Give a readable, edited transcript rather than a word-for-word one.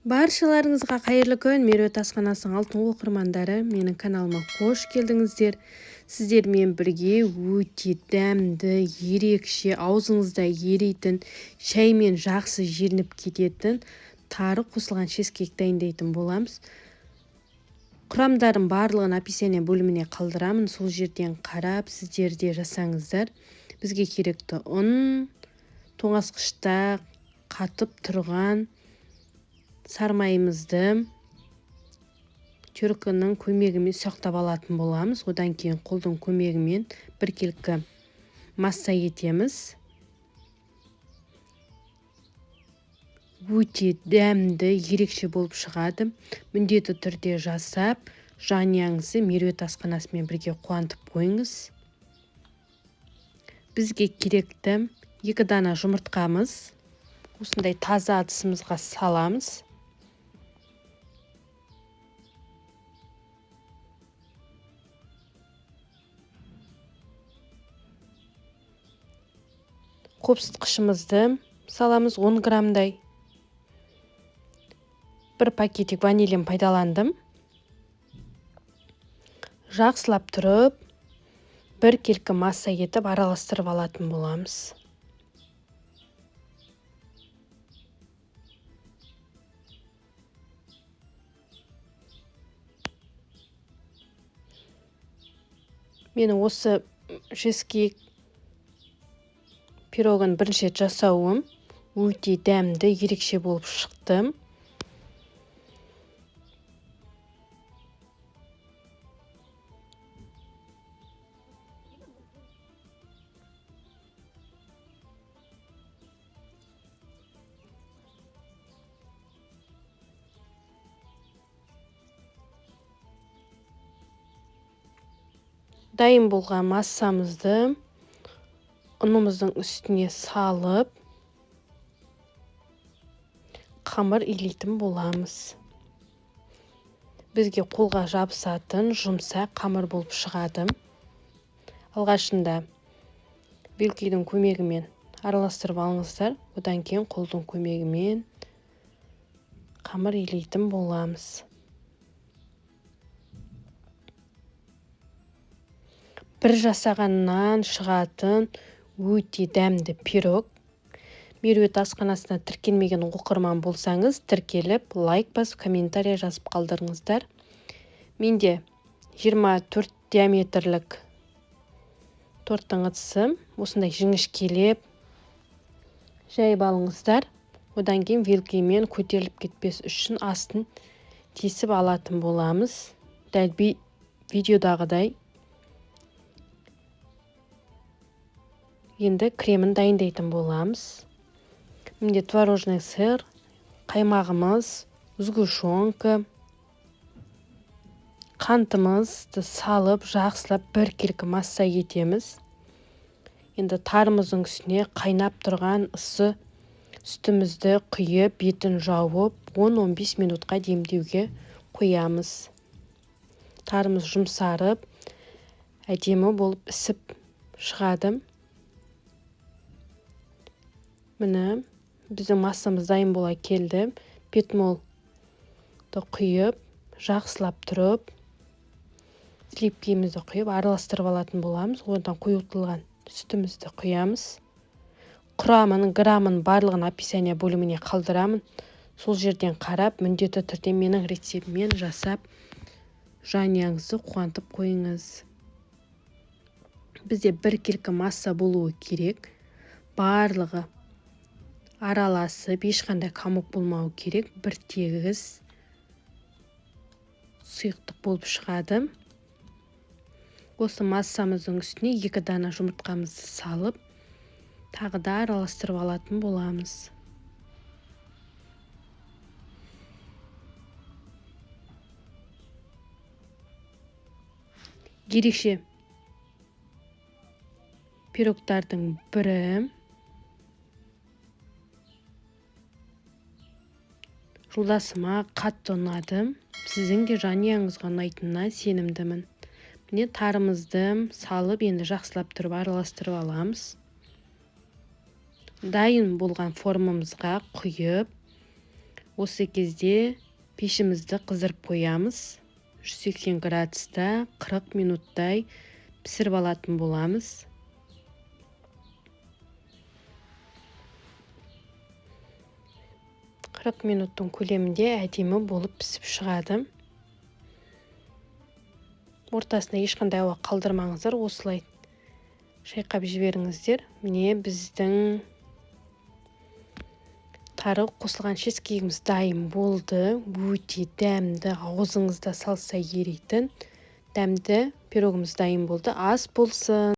Баршаларыңызға қайырлы күн! Меруерт асханасының алтын оқырмандары, менің каналыма қош келдіңіздер. Сіздермен бірге өте дәмді, ерекше, аузыңызда ерейтін, шаймен жақсы желініп кететін тары қосылған чизкейк дайындайтын боламыз. Құрамдарын барлығын описание бөліміне қалдырамын. Сол жерден қарап, сіздер де жасаңыздар. Бізге керекті ұн, тоңазытқышта қатып тұрған сармайымызды терканың көмегімен ұсақтап алатын боламыз. Одан кейін қолдың көмегімен біркелкі масса етеміз. Өте дәмді, ерекше болып шығады. Міндетті түрде жасап, жанұяңызды Меруерт асханасымен бірге қуантып қойыңыз. Бізге керекті 2 дана жұмыртқамыз. Осындай таза ыдысымызға саламыз. Қопсытқышымызды саламыз 10 граммдай. Бір пакетик ванилин пайдаландым. Жақсылап тұрып, бір келкі масса етіп араластырып алатын боламыз. Менің осы чизкейк пирогын бірінші рет жасауым, өте дәмді, ерекше болып шықты. Дайын болған массамызды ұнымыздың үстіне салып, қамыр илейтін боламыз. Бізге қолға жабысатын жұмсақ қамыр болып шығады. Алғашында белкидің көмегімен араластырып алыңыздар, одан кейін қолдың көмегімен қамыр илейтін боламыз. Бір жасағаннан шығатын өте дәмді пирог. Меруерт асханасына тіркелмеген оқырман болсаңыз, тіркеліп, лайк басып, комментария жазып қалдырыңыздар. Менде 24 диаметрлік торттың ыдысы, осындай жіңішкелеп жайып алыңыздар. Одан кейін вилкамен көтеріліп кетпес үшін астын тесіп алатын боламыз. Дәл видеодағыдай. Енді кремін дайындайтын боламыз. Менде творожный сыр, қаймағымыз, сгущенка, қантымызды салып жақсылап біркелкі масса етеміз. Енді тарымыздың үстіне қайнап тұрған ысы сүтімізді құйып, бетін жауып, 10-15 минутқа демдеуге қоямыз. Тарымыз жұмсарып, әдемі болып ісіп шығады. Міне, біздің массамыз дайын бола келді. Петмолды құйып, жақсылап тұрып, сливкемізді құйып, араластырып алатын боламыз. Одан қойылтылған сүтімізді құямыз. Құрамын, грамын барлығын описание бөліміне қалдырамын. Сол жерден қарап, міндетті түрде менің рецептіммен жасап, жанұяңызды қуантып қойыңыз. Бізде біркелкі масса болуы керек. Барлығы араласып, ешқандай комок болмауы керек, бір тегіс сұйықтық болып шығады. Осы массамыздың үстіне 2 дана жұмыртқамызды салып, тағы да араластырып алатын боламыз. Ерекше пирогтардың бірі. Жолдасыма қатты ұнады. Сіздің де жанұяңызға ұнайтынына сенімдімін. Міне, тарымызды салып, енді жақсылап тұрып араластырып аламыз. Дайын болған формамызға құйып, Осы кезде пешімізді қыздырып қоямыз. 180 градуста 40 минуттай пісіріп алатын боламыз. 40 минуттың көлемінде әдемі болып пісіп шығады. Ортасына ешқандай ауа қалдырмаңыздар, осылай шайқап жіберіңіздер. Міне, біздің тары қосылған чизкейгіміз дайын болды. Өте дәмді, аузыңызда салса ерейтін дәмді пирогымыз дайын болды. Ас болсын!